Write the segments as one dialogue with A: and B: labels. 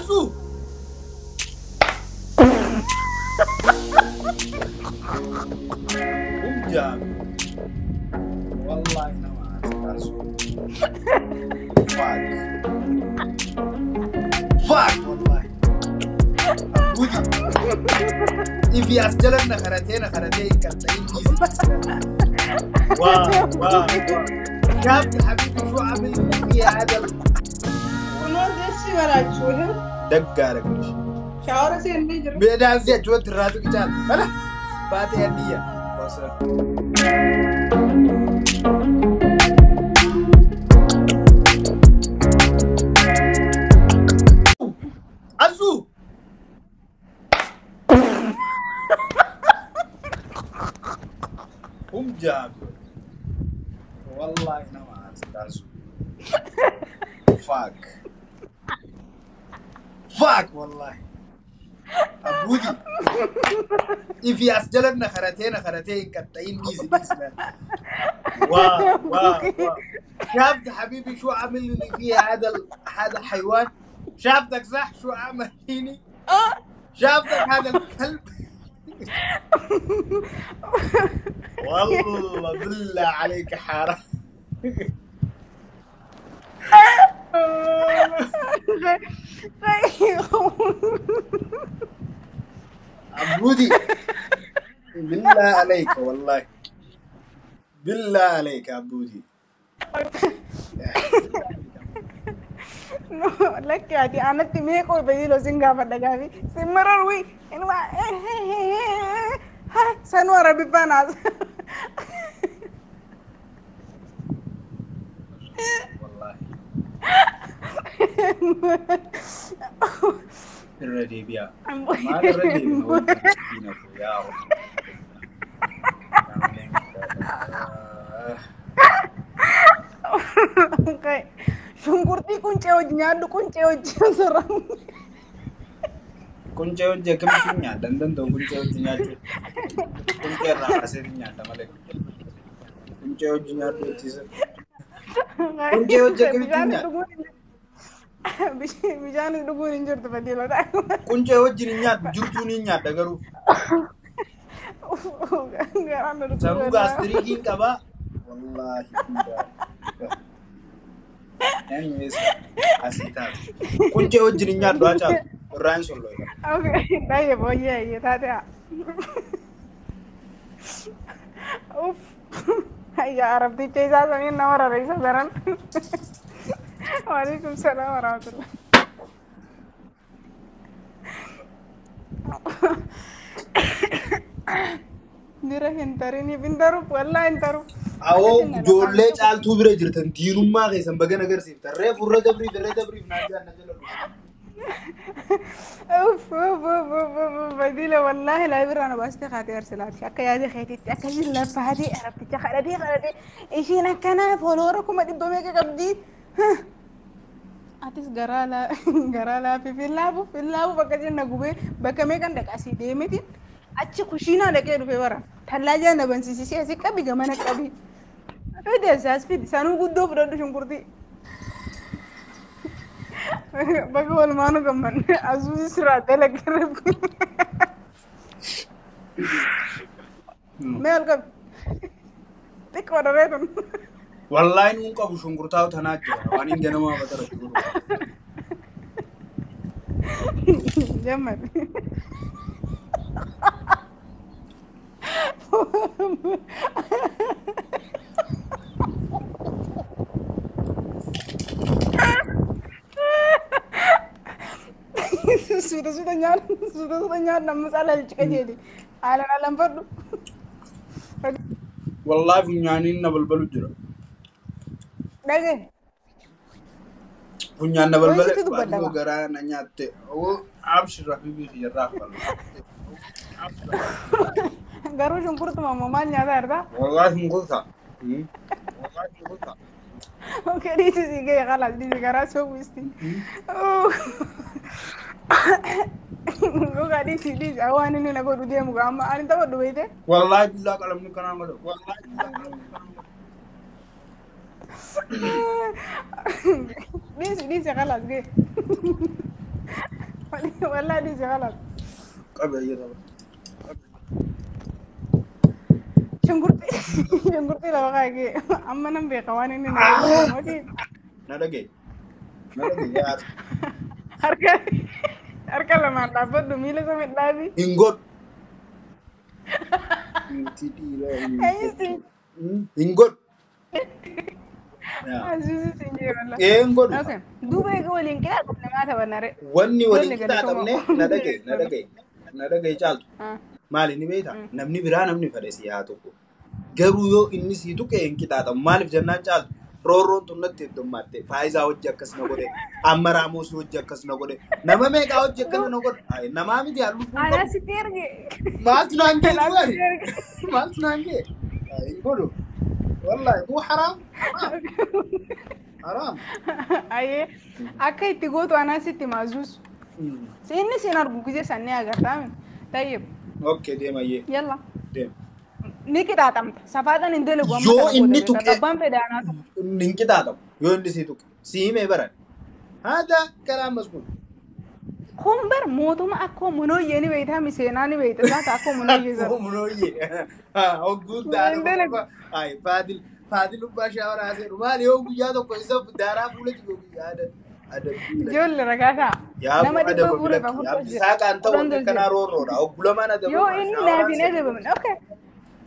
A: Azuu! Jaabi. Wallahi nama aarsa. Fuck. Fuck wallahi. Abbuuti. Ifi as jala na karatee na karatee hin qaxxayin dhiisi. واو واو شاب حبيبي شو عامل فيها هذا
B: Kunuun baraachuu.
A: دق على كل شيء.
B: Shaawara seennee jira.
A: بيدان زي جوت راسك جال بلا باتي هدية بس أزو هم جابوا والله أنا ما أعرف أزو. فاك فاك والله. Abbuuti. Ifi as jala na karatee na karatee hin qaxxayin dhiisi dhiisi. واو واو واو شافت حبيبي شو عامل لي فيها هذا هذا الحيوان؟ شافتك صح شو عمل فيني؟ شافتك هذا الكلب؟ والله بالله عليك حرام. عبودي بالله عليك والله بالله عليك عبودي.
B: Lakki ati anatti meeqa badiloo sin gaafadha gaafi sin mararwi inuma sanuu arabiffaan haasa.
A: Wallahi irra deebi'a. Maal irra deebina wanti miskiina koo yaa Rabbi.
B: Shunkurtii quncee hojii nyaadhu quncee hojii asirra.
A: Quncee hojii akkamitti nyaadha? Hin danda'u quncee hojii nyaachuu. Quncee irraa kaasee nyaadha malee. Quncee hojii nyaadhu ittisa. Quncee hojii akkamitti nyaadha?
B: Bishaan dhuguun hin jirtu fadiilota.
A: Quncee wajjin hin nyaadhu jirtuun hin nyaadha garuu.
B: Garaan na
A: Sanuu
B: dhukkubee.
A: gaastiriikiin qabaa. Wallaahi. Anyways, asii taate. Quncee wajjin hin nyaadhu haa caalu. Irraa hin sollooyi.
B: Okay, baay'ee booyyee taate haa. Uff. Yaa arabticha isaa saniin nama rarreessa daran. Waalaikum salaam warahmatullah. Jira hin tariniif hin taruuf wallaahi hin taruuf.
A: Awoo ijoollee caaltuu bira jirtan diinummaa keessan bagan agarsiiftan. Reefu irra dabriif irra dabriif naan jaan na jala dhufu.
B: Uff uff uff uff uff fadila wallaahi laa birraa na baastee kaatee arsilaati akka yaada keetitti akkasiin lafaatee arabticha kadhatee kadhatee ishiin akkanaa fooloora 100,000 meeqa qabdi. Atis garaa laa garaa laafiif hin laafuuf hin laafuuf akkasiin na gubee bakka meeqan dhaqasii deemetiin achi kushiinaa dhaqee dhufe bara tallaajaa na bansiisisee asii qabi gamana qabi. Fidi as fidi sanuu guddoo fudhadhu shunkurtii. Baga walumaanuu gammanne asuusi siraa dalagee rabbi. Mee ol qabi. Xiqqoo daree tun.
A: Wallaahi nuun qabu shunkurtaa tanaa jira. Waan hin ganamaa batarratti godhu.
B: Jammar. Suuta suuta nyaadhu suuta suuta nyaadhu amma caalaa qajeeli. Haalaan haalaan fadhu.
A: Wallaahi funyaaniin na balbalu jira.
B: Dhagee.
A: Funyaan na balbale
B: Wayisitti dubbadha
A: baaduu
B: ba.
A: garaa na nyaatte. Oo abshir habibi kiyyarraa falma.
B: Garuu shunkurtuma ammoo maal nyaataa jirta?
A: Wallaahi shunkurta.
B: Okay, dhiisi sii ga'e khalaas dhiisi garaa soowwisti. Gogaa dhiisi dhiisi waan inni na godhu deemu gaa amma ani taphadhu beekte.
A: Wallaahi billaa qalamni kanaan godhu.
B: Dhiisi dhiisi khalaas ga'e. Wallahi dhiisi khalas.
A: Qabi ayyee qaba.
B: Shunkurtii lafa kaa'ee amma nan beeka waan inni na godhe.
A: Na dhagaye. Na dhagaye yaa.
B: Harka lamaan dhaabbadhu miila sama dhaabi.
A: Hin godhu. Inti dhiiraa hin
B: Eenyu
A: hin godhu.
B: Azuuzi siin jee wallah.
A: Ee hin godhu.
B: Okay. Duuba eega waliin qixaaxamne maa taphannare?
A: Wanni waliin
B: Ijoollee
A: qixaaxamne
B: galatoomaa.
A: Na dhagaye na dhagaye na dhagaye caaltu. Maali ni beektaa? Namni biraa namni fedhe si haa tuqu. Garuu yoo inni si tuqe hin qixaaxamu. Maaliif jennaan caaltu? Roorroon tun natti heddummatte. Faayisaa hojii akkas na godhe. Amma Raamoos hojii akkas na godhe. Nama meeqaa hojii akkana na godhe? Ay, namaa miti halluu kun
B: Anaa
A: qabu.
B: sitti erge.
A: Maaltu naan ga'e
B: Anaa
A: duwwaani?
B: sitti erge.
A: Maaltu naan ga'e? Ay, hin godhu. Wallahi, kuu haraam. Haraam. Haraam.
B: Ayyee akka itti gootu anaa sitti maazuus. Inni siin argu gizee san ni agartaa. Tayyib.
A: Okay, deema ayyee.
B: Yalla.
A: Deema.
B: Ni qixaaxamta. Safaadhaan hin dalagu amma
A: Yoo
B: kana booda
A: inni
B: beektaa.
A: tuqe
B: Abbaan fedhe anaa tuqu.
A: hin qixaaxamu. Yoo inni si tuqe. Si himee baran. Haadha karaa masbuun.
B: Kun bar mootummaa akkoo monooyyee ni beektaa mi seenaa ni beekta zaata akkoo monooyyee sana.
A: Akkoo munooyyee. Hogguun
B: Hin
A: daara
B: dalagu.
A: Ay, Faadil. Faadil ubbaa shaawaraa seenu. Maali yoo guyyaa tokko isa daaraa fuula jiru guyyaa adabbii.
B: Ijoollee rakaataa.
A: Yaa
B: Nama dhibba
A: adaba
B: fuula
A: bilakki.
B: afurtu jira.
A: Abdisaaqaan ta'u
B: Kudhan
A: wanti akkanaa
B: jira.
A: roorroodha. Hoggulamaan
B: Yoo
A: adabamaa
B: inni
A: shaawaraan
B: naaf hin
A: seenu.
B: adabamne. Okay.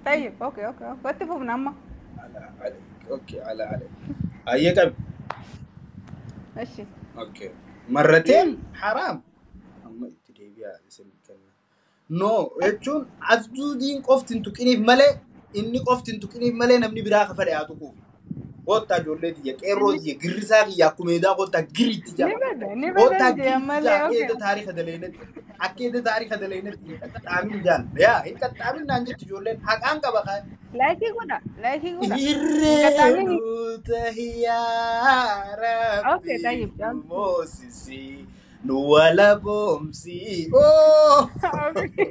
B: Tayyib. Okay. Watti fufna amma.
A: Ala ala. Okay, ala ala. Ayyee qabi.
B: Eshi.
A: Okay. Marrateen haraam. Amma itti deebi'aa isin kenna. No, jechuun asduudiin qofti hin tuqiniif malee inni qofti hin tuqiniif malee namni biraa ka fedhe haa tuquuf. Kottaa ijoollee tiyya, qeerroo tiyya, girrisaa kiyya akkuma edaa kottaa giritti
B: Ni
A: jaa.
B: bada ni bada
A: Kottaa
B: jee
A: giritti
B: ammallee
A: jaa akka
B: okay.
A: eeda taariika daleenetti. Akka eeda taariika daleenetti hin qaxxaamin jaal. Yaa hin qaxxaamin naan jetti ijoolleen haqaan qaba kaa.
B: Laayikii godha. Laayikii godha. Hin qaxxaamin.
A: Irree tahiyaa
B: Okay,
A: rabbi
B: tayyib.
A: nu moosisi nu wala boomsi. Oh!
B: Okay.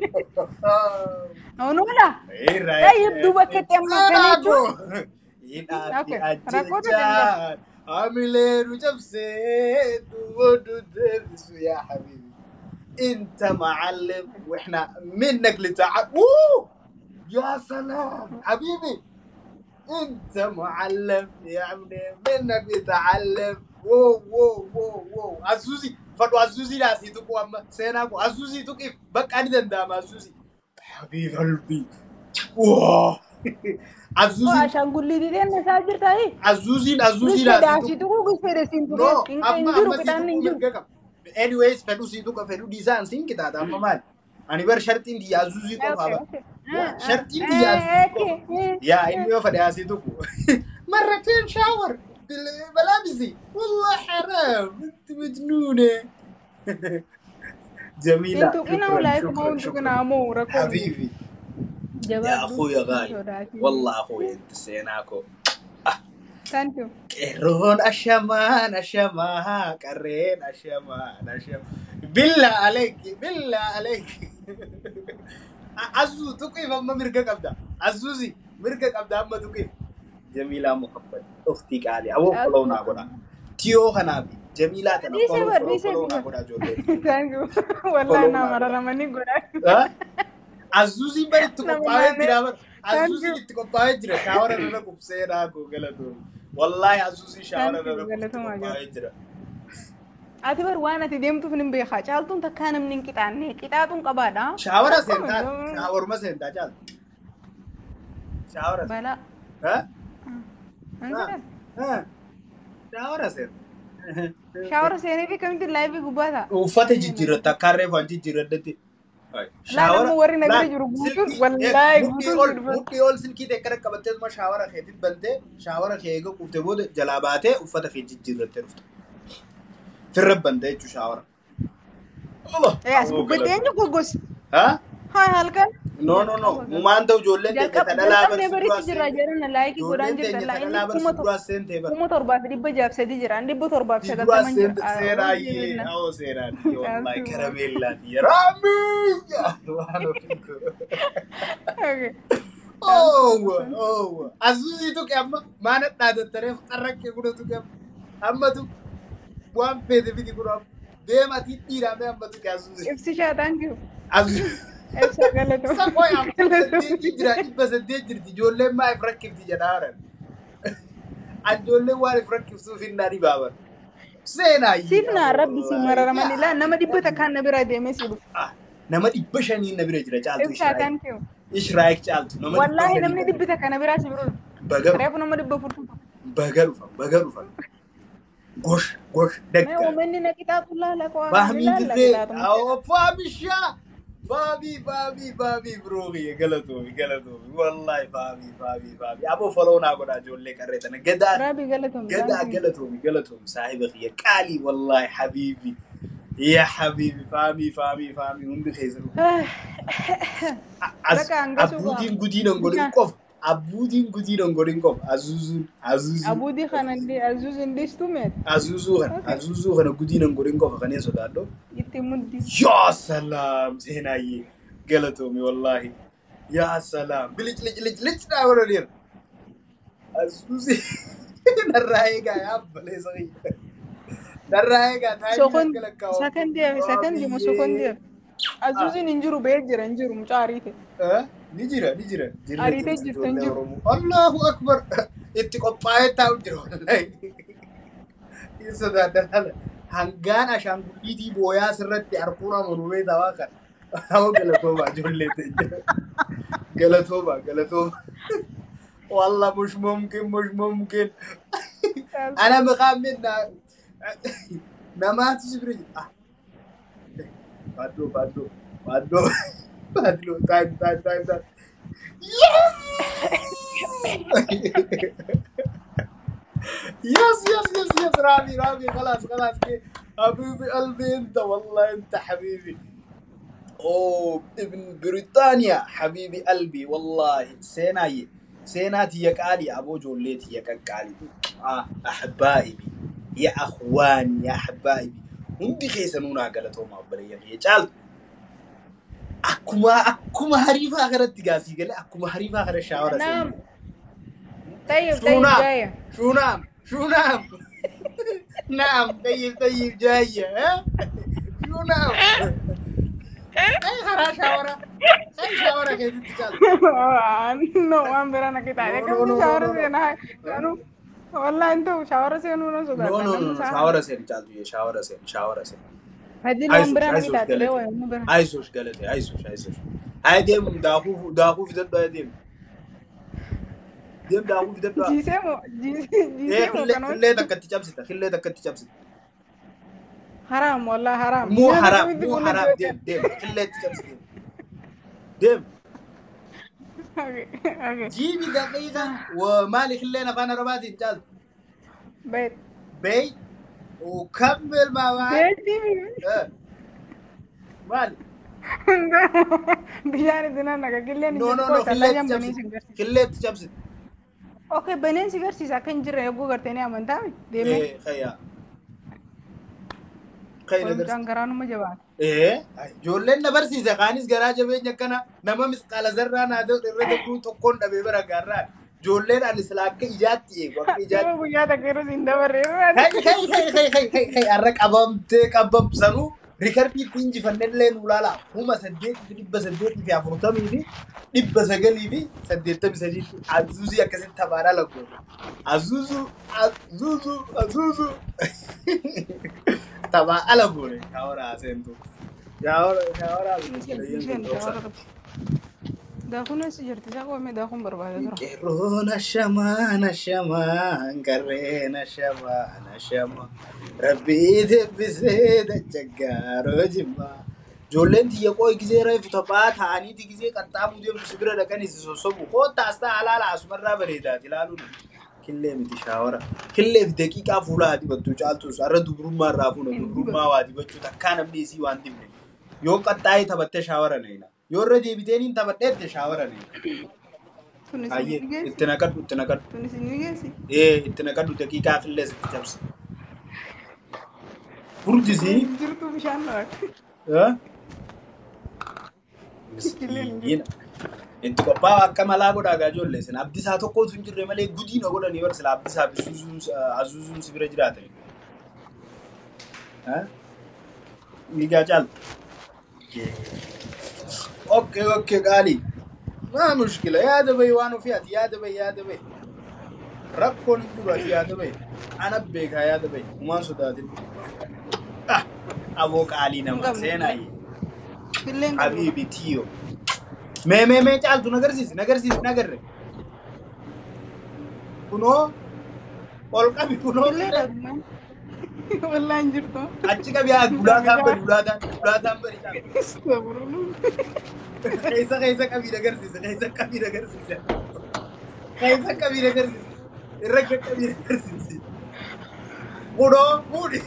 B: Onuudha. Tayyib duuba akkatti amma kana jechuun.
A: Hidhaatti
B: Okay. Rakkoota danda'u.
A: ajjechaan hamilee nu cabsee duwwa nu deebisu yaa habiibi. انت معلم واحنا منك لتعب. أوه! يا سلام حبيبي انت معلم يا عمي منك نتعلم. واو واو واو واو عزوزي فدو عزوزي لا سيتوكو اما سيناكو عزوزي توكيف بقى انا دندام عزوزي حبيب قلبي. واو عزوزي
B: Ashaangulliitii deemna isaa jirtaa?
A: عزوزي عزوزي
B: Gis
A: لا
B: fedhe
A: سيتوكو
B: asii tuquu gis fedhe siin
A: No,
B: tuqee hin
A: amma
B: jiru
A: amma
B: qixaanni
A: sii
B: hin
A: tuquu
B: jiru.
A: mirga qaba. Anyways, fedhu sii tuqa fedhu dhiisaan siin qixaaxa amma maali? Ani bar shartiin tiyya azuuzii qofaa
B: Okay,
A: bar.
B: okay.
A: Yaa shartiin tiyya azuuzii qofa.
B: Okay.
A: Yaa inni yoo fedhe asii tuqu. مرتين شاور بملابسي والله حرام انت مجنونة.
B: Hin
A: جميلة
B: tuqinaa
A: شكرا
B: laayikumaa
A: شكرا
B: hin
A: شكرا
B: tuqinaa moo rakkoon jiru.
A: حبيبي يا
B: Jabaadhu
A: اخويا
B: hin
A: غالي
B: sodaatin.
A: والله اخويا انت سيناكو.
B: Thank you.
A: Qeerroon ashamaan ashamaa qarreen ashamaan ashamaa. Billaa aleeki billaa aleeki. Azuu tuqiif amma mirga qabda. Azuuzi mirga qabda amma tuqiif. Jamiilaa Muhammad uftii qaalii aboo follow naa godha. Tiyoo kanaafi Jamiilaa tana
B: Dhiisee
A: follow
B: bar
A: follow
B: dhiisee
A: follow naa
B: dhiisee.
A: godha ijoollee.
B: Thank you. Wallahi
A: Follow
B: naa
A: naa godha.
B: mararamanii godha.
A: Azuuziin bar itti
B: Nama
A: qophaa'ee
B: naannee.
A: jira bar.
B: Thank
A: Azuuziin
B: you.
A: itti qophaa'ee jira. Shaawara irra qubsee naa koo galatoon. Wallahi azuuziin shaawara
B: Thank you
A: irra itti
B: galatoomaa jiru.
A: qophaa'ee jira.
B: Ati bar waan ati deemtuuf nin beekaa. Caaltuun takkaa namni hin qixaanne qixaaxuun qabaadha.
A: Shaawara
B: Akkuma
A: seentaa shaawaruma seentaa caaltu. Shaawara
B: balaa.
A: ha
B: Hin
A: ha
B: jedhan.
A: ha shaawara seentaa.
B: Shaawara seenee fi kamitti laayifii gubbaa ta'a.
A: Uffata jijjiirratta akka harree faan jijjiirradhatti.
B: Laal
A: Shaawara
B: amma warri na bira
A: laal
B: jiru guutuun
A: silkii
B: wallaahi
A: mudhii
B: guutuun
A: ol
B: si dhufan.
A: mudhii ol silkii ta'e akkana qabatteetuma shaawara keetiin bantee shaawara kee eega quuftee booda jalaa baatee uffata kee jijjiirrattee dhufta. Firra bantee jechuun shaawara. Allah
B: Ee as
A: aboo
B: gubbatti
A: galata.
B: eenyu goggosi?
A: Ha?
B: Haa halkan.
A: No no no mumaan ta'u ijoolleen teenya
B: Jalqab
A: ta dhalaa
B: jalqabnee
A: barsi
B: baritti
A: duraa
B: jirra
A: seente.
B: jedhan laayikii godhaan
A: Ijoolleen
B: jirtan
A: teenya
B: laa
A: ta
B: inni
A: dhalaa barsi duraa seente bara.
B: 7603 jira
A: Duraa
B: 790
A: seente
B: jira.
A: seenaayyee
B: Jenna.
A: awoo seenaati wallahi
B: Caaltuu.
A: karameellaati raamii waan ofii koo.
B: Okay.
A: Oh, oh. Azuuzii tuqe amma maana dhaadattareef xarraqqee kuna tuqe amma. Amma tu waan feete fidi kun amma. Deem ati dhiiraa mee ammatu kaasuusi.
B: Ibsishaa, thank you.
A: Azuuz.
B: Ibsa, galatoo.
A: Isa qoy 800 jira, 800 jirti, ijoolleen maa if rakkifti jedhaa jiran. Ijoolleen waan if rakkiftuuf hin na dhibaaban. Seenaa.
B: Siif naa rabbi si mararaman ilaa nama 100 na bira deemee si dhufu.
A: Nama 500 na bira jira, caaltu.
B: Ibsaa, thank you.
A: Ishraayik, caaltu, nama dhibba
B: Wallaahi
A: shanii
B: namni
A: na bira.
B: 100 na biraa si bira dhufu.
A: Baga dhufa.
B: Reefu nama 400tu.
A: Baga dhufa, baga dhufa. Gosh gosh
B: Mee
A: dagga.
B: uummanni na qixaaxu laala qo'aa
A: Fahmii
B: laala
A: dirree.
B: qixaaxu.
A: Faamishaa. Faamii, faamii, faamii, biroo kiyya, galatoomi, galatoomi, wallahi faamii, faamii, faamii, aboo follow naa godhaa, ijoollee qarree tana gadaa.
B: Rabbi galatoomi.
A: Gadaa.
B: Thank you.
A: Galatoomi, galatoomi, saahiba kiyya qaalii, wallahi habiibi ya habiibi, faamii, faamii, faamii, hundi keessan. As
B: Bakka hangasuu
A: abbuutiin gudii nan godhin
B: Bishaan.
A: qofa, abbuutiin gudii nan godhin qofa, azuuzuun, azuuzuun.
B: Abuudii kana azuuz hin dhiistu meet.
A: Azuuzuu kana.
B: Okay.
A: Azuuzuu kana gudii nan godhin qofa kanneen sodaadho.
B: Itti muddi.
A: Yaa salaam, seenaayyee galatoomi, wallaahi yaa salaam, bilic lic lic lic naa godhaniiru. Azuuzi narraa eegaa, yaa baleessa kiyya, narraa eegaa, taayimii
B: Sokon
A: akka lakkaa'u.
B: sakandii hafe, sakandii moo sokondii hafe. Azuuziin hin jiru, ba'ee jira, hin jiru, mucaa ariite.
A: Ni jira, ni jira, jirra.
B: Ariitee
A: jirti
B: jirti, hin
A: ijoollee
B: jiru.
A: Oromoo, Allahu akbar, itti qophaa'ee taa'u jira, wallaahi hin sodaadha laala. Hangaan ashaangulliitii booyaa sirratti harkuun amanuu beektaa waa kana. Hawa, galatooma, ijoollee ta'e, galatooma, galatooma. والله مش ممكن، مش ممكن، انا بخاف من نمات سبري. فادلو، فادلو، فادلو، فادلو، time, time, time, time. Yes, yes, yes, yes, yes، رامي، رامي، خلاص خلاص، حبيبي قلبي انت، والله انت حبيبي. اوه، ابن بريطانيا، حبيبي قلبي، والله سيناي سيناتي يا قالي ابو جوليتي يا قالي. احبائي، يا اخواني، يا احبائي، hundi keessanuu naa galatooma, obboleeyyan kiyya. Caaltu, akkuma hariifaa kanatti gaasii galee, akkuma hariifaa kana shower
B: نعم
A: seenu.
B: طيب.
A: شو
B: طيب.
A: نعم؟
B: جاية.
A: شو نعم؟ شو نعم؟ نعم، طيب طيب، جاية، ها؟ شو نعم؟ أي خرا shower، أي shower keessatti, caaltu.
B: No, waan biraa na qixaaxe.
A: No, no.
B: Akkamitti
A: No, no.
B: shower
A: No, no.
B: seenaa? Garuu wallahi hin ta'u, shower seenuu na
A: No.
B: sodaadha.
A: No, no.
B: Namni
A: No.
B: isaa
A: Shower seenu, caaltu, shower seenu, shower seenu.
B: Fadil, waan
A: አይዞሽ
B: biraa na
A: አይዞሽ
B: qixaaxe
A: ገለቴ
B: wayi waan biraa.
A: አይዞሽ ገለቴ፣ አይዞሽ፣ አይዞሽ። አይ deemu, daakuu, daakuu fidadhu, ay deemu, deem, daakuu fidadhu.
B: Jiisee moo jiisee
A: Ee.
B: jiisee moo
A: Killee
B: kanuma?
A: Killee takkatti cabsita, killee takkatti cabsita.
B: Haraam, wallahi haraam.
A: Muu
B: Nyaata
A: haraam
B: kamitti
A: muu
B: buna
A: haraam.
B: dibatan?
A: Deem, deem, killeetti cabsi, deem, deem.
B: Okay.
A: جيبي دقيقة ومالي خلينا فانا رباتي caaltu.
B: بيت.
A: بي وكمل مع بعض.
B: Beetii.
A: اه مالي.
B: Bishaan itti nan naqa, killeen
A: no
B: hin
A: no
B: jirtu
A: no
B: koo
A: killeetti
B: tallaa banee
A: cabsi.
B: si garsiisa.
A: Killeetti cabsi.
B: Okay, baneen si garsiisa, akka hin jirre yogguu gartee amantaa deemee.
A: ايه خيا خير.
B: Mucaan garaa numa jabaata.
A: Ee, ijoolleen na barsiise, kaanis garaa jabeenya akkana nama misqaala zarraa naa ta'u irra dabruu tokkoon dhabee bara gaarraan. Ijoolleen ani sila akka ijaatti eegu, akka ijaatti.
B: Nama guyyaa takka yeroo siin dabarre.
A: Kai kai kai kai kai kai kai, har'a qabamtee qabamsanuu rikardii itti injifannellee nu laala, 8840 983 azuuzii akkasitti taphaadhaa lakkoofne. Azuuzuu, azuuzuu, azuuzuu taphaa ala goone. Shower seentu. Shower, shower.
B: Daakuun eessa jirti? Isaa qoomee daakuun barbaada tura.
A: Qeerroon ashamaan ashamaan, qarreen ashamaan ashamaa, rabbii deebisee dachaggaaroo jimmaa. Ijoolleen tiyya qooyi gizee reefu taphaa ta'aniiti gizee qaxxaamuu deemtu si bira dhaqanii si sossobu. Koottaa as ta'a, alaala asumarraa bareedaati ilaaluun. Killee miti, shower. Killeef daqiiqaa fuulaa dibattu, caaltus har'a dubrummaa irraa fuuna, dubrummaa waa dibachuu takkaa namni isii waan dibne. Yoo qaxxaa'ee taphattee shower neena. Yoo irra deebiteen taphadheette shower neena.
B: Tunis
A: Ayyee.
B: ni geessi.
A: Itti naqadhu, itti naqadhu.
B: Tunis ni geessi.
A: Ee, itti naqadhu, daqiiqaa fillee sitti cabsa. Furdisii.
B: Jirtu bishaan dhaqa. Killeen hin
A: Miskiina. Itti qophaa'u akka malaa godhaa gaa ijoollee sin abdisaa tokkotu hin jirre malee gudii na godhanii bar sila abdisaa fi azuuzuun si bira jiraatan. Dhiigaa caaltu. Okay, okay, qaalii. Maa mushkila yaada bahi waan ofii ati yaada bahi yaada bahi. Rakkoon hin jiru ati yaada bahi. Ana beekaa yaada bahi. Umaan sodaatin. Ah, aboo qaalii
B: Hin
A: nama
B: qabnu
A: seenaa.
B: killee. Killee hin qabnu.
A: Habiibi tiyo. Mee mee mee caaltu nagarsiisi nagarsiisi nagarre. Kunoo ol qabi kunoo
B: Killee
A: killee.
B: dhabna. Wallaahi hin jirtu.
A: Achi qabi haa ulaataan bari ulaataan ulaataan bari caaltu.
B: Astagfirullah.
A: Keessa keessa qabii nagarsiisa keessa qabii nagarsiisa. Keessa qabii nagarsiisa. Irra qabii nagarsiisa. Kunoo fuudhi.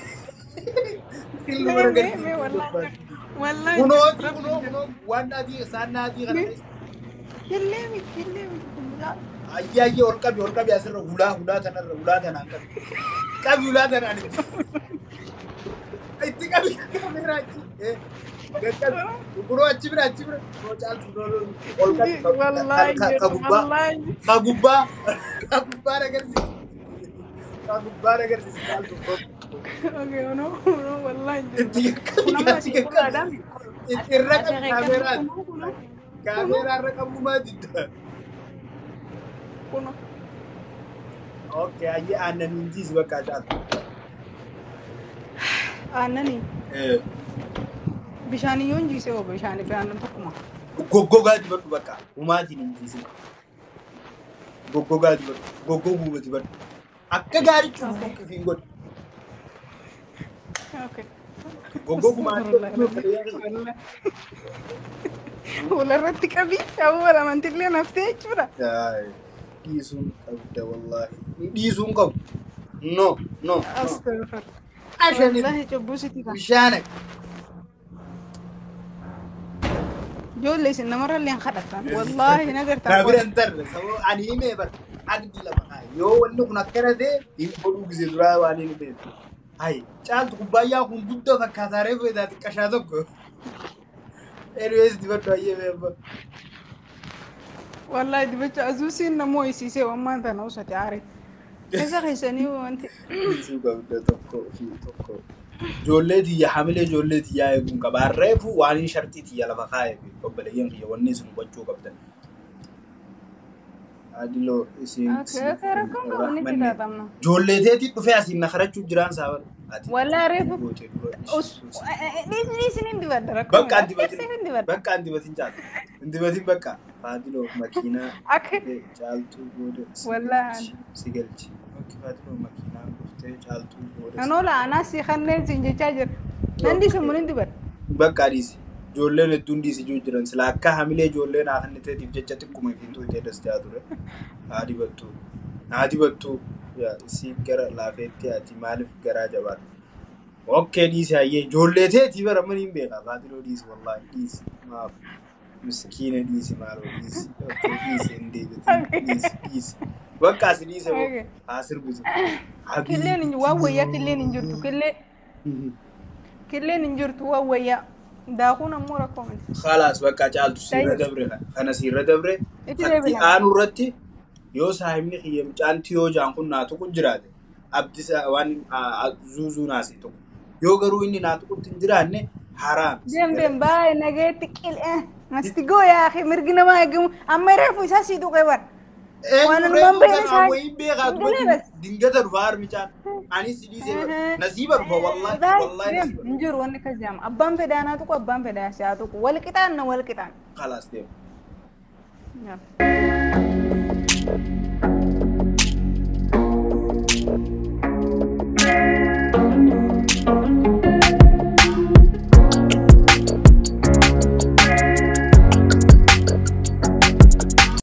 A: Ilma
B: Mee mee mee
A: nagarsiisa.
B: wallaahi hin jirtu. Wallaahi hin jirtu.
A: Kunooti
B: Rabbi
A: kunoo
B: hin jirtu.
A: kunoo waan adii isaan adii kana
B: Mee
A: keessa.
B: killee miti killee miti kun mucaa.
A: Ayyee ayyee ol qabi ol qabi asirra hulaa hulaa tanarra hulaa tanaan qabi. Qabi hulaa tanaan itti. Itti qabi kaameeraa achi. Qaqqabi. Kunoo achi bira achi bira. Kunoo caaltu kunoo ol qabi
B: Wallaahi hin
A: ka
B: jirtu.
A: gubbaa
B: Wallaahi hin jirtu.
A: ka gubbaa ka gubbaa agarsiisa. Ka gubbaa agarsiisa caaltu.
B: Okay, no, no, wallaahi hin jirtu.
A: Itti
B: Kun
A: qabi
B: amma
A: achi
B: asii
A: qabi.
B: qurraadhaan
A: Itti irra
B: asii
A: qabi
B: qabi
A: kaameeraan.
B: kunoo kunoo kunoo
A: Kaameeraa irra qabuu maa didda.
B: kunoo.
A: Okay, ayyee aannan hin jiisi bakka caaltu.
B: Aannanii bishaan iyyuu hin jiisee oo bishaanii fi aannan tokkuma.
A: Goggogaa dibadhu bakka humaatiin hin jiisin. Goggogaa dibadhu. Goggoguuma dibadhu. Akka gaariitti
B: Okay,
A: cululuqi fi hin godhu.
B: okay.
A: Goggogumaan
B: Astagfirullah wallahi. Walirratti qabii qabu amantillee naftee jechuudha.
A: Dhiisuun qabda wallaahi. Dhiisuun qabu. No, no, no.
B: Astagfirullah.
A: Ashani
B: Wallahi cubbuu sitti ta'a.
A: bishaan
B: Ijoollee isin namarra illee hin kadhattan. Wallahi nagartaa
A: Na bira
B: qola.
A: hin tarre sababa ani himee bar aqdi lama haa yoo wanni kun akkana ta'e hin godhuu gisee duraa waan hin beeku. Hayi caaltu kubbaayyaa kun guddaa fakkaataa reefu edaa xiqqashaa tokko. Anyways dibadhu hayyee beekma.
B: Wallahi dibacha azuusiin namoo isiisee waan tana usate aare. Keessa keessanii wanti.
A: Dhiisuu qabda tokko fi tokko. Ijoollee tiyya hamilee ijoollee tiyyaa eeguun qaba. Reefu waan hin sharxii tiyya lafa kaa'ee fi obboleeyyan kiyya wanni isin hubachuu qabdan. Adiloo isin
B: Okay, okay, rakkoon qabu ni
A: rahmanne.
B: xixaaxamna.
A: Ijoollee teetii dhufee asiin na kadhachuu jiraan saaba. Ati
B: Wallahi reefu
A: gootee dura ishii.
B: dhiisni dhiisni hin dibadda rakkoo
A: Bakka
B: miti.
A: andibatin
B: Dhiisni hin dibadda.
A: bakka andibatin caaltu. Andibatin bakka. Faadiloo makiinaa
B: Akka
A: dhuftee caaltuu booda si
B: wallahi
A: galchi. Si galchi. Bakki faadiloo makiinaa dhuftee caaltuu booda si
B: anoola anaas si kanneen siin jechaa jira. Nan dhiisa mun hin dibadda.
A: Bakka dhiisi. Ijoolleen hedduun dhiisi jiru jiran sila akka hamilee ijoolleen haa kenniteetiif jecha xiqquma ifiituu itee dastaa ture. Haa dibattuu. Haa dibattuu. Yaa isii gara laafeetti ati maaliif garaa jabaata? Okay dhiisi hayyee ijoollee teetii bara mana hin beekaa faatiloo dhiisi wallaahi dhiisi maaf miskiina dhiisi maaloo dhiisi okay dhiisi hin deebitin dhiisi dhiisi bakka asi dhiise boo
B: Okay.
A: haa sirbitu.
B: Killeen hin waan wayyaa killeen hin jirtu killee killeen hin jirtu waan wayyaa. Daakuun ammoo rakkoo miti.
A: Khalaas bakka caaltu siirra
B: Tayyib.
A: dabre kana siirra dabre
B: Itti
A: hatti
B: deebina.
A: aanu irratti yoo saahibni kiyya mucaan tiyoo jaan kun naa tuqu jiraate abdisa waan zuuzuu naasii tuqu yoo garuu inni naa tuqutti hin jiraanne haraam
B: Deem deem baay'ee nageetti qilee. Masti goo yaa akhi mirgi namaa eegamu amma reefu isaa sii tuqee bara. Waan
A: eenyu
B: anumaan
A: reefu
B: beekne
A: kana
B: isaa
A: wayiin beekaa
B: hin
A: tuma
B: galee bas.
A: dingata dhufa harmicaan anis si dhiisee bara nasiiba dhufa wallaahi
B: Baay'ee
A: wallaahi
B: deem
A: nasiiba
B: hin jiru wanni akkas jedhama. Abbaan fedhaa naa tuqu abbaan fedhaa si haa tuqu. Wal qixaan na wal qixaan.
A: khalaas deema.
B: Yaa.